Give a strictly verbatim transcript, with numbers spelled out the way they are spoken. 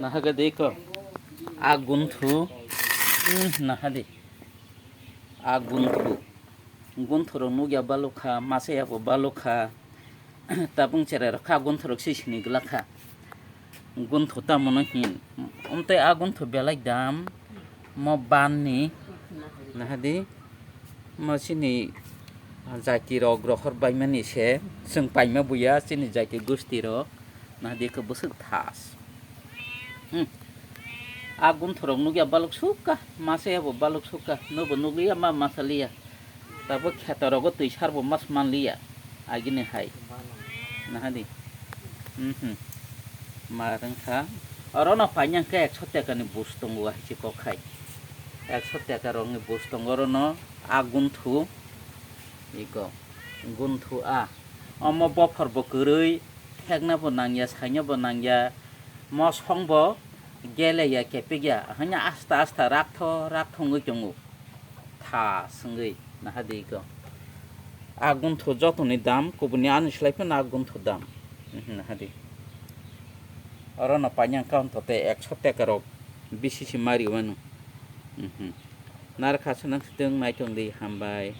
Naha khe de ko. A gunthu. Hmm, naha de. A gunthu. Gunthu rok nugya balukha, masa yabo balukha. Tabung cherai rok kha gunthu rok si sini glak kha. Gunthu tamo no hin. Umtei a gunthu belai dam. Mo ban ni. Naha di. Mo sini jati rok rohor bai mani se. Seng paima buya sini jati gusti rok. Naha di ko busuk thas. Hmm. A gunthorok nugya baluk sukha, masa yabo baluk sukha, nobo nugliya ma masa liya. Tabo kheto rogo twi sarbo mas man liya. Agini hai. Naha di. Mhm. Ma rengkha. Oro no painang khe ekso teka ni bus tongo hai se kok khai. Ekso teka rok ni bus tongo oro no a gunthu. Iko. Gunthu a. Omo bophor bo kwrwi. Thekna bo nangya, saina bo nangya, mosong bo geleya, kepekya, haino asta asta rakthok rakthok wngwi tongo. Tha swngwi naha di ko. A guntho jotoni dam kubuni ani slai phano a guntho dam. Mhm, naha di. Oro no painang kaun tote ekso teka rok bisi se mari mano. Mhm. Naro kha swnang swtwng naitung di, hambai.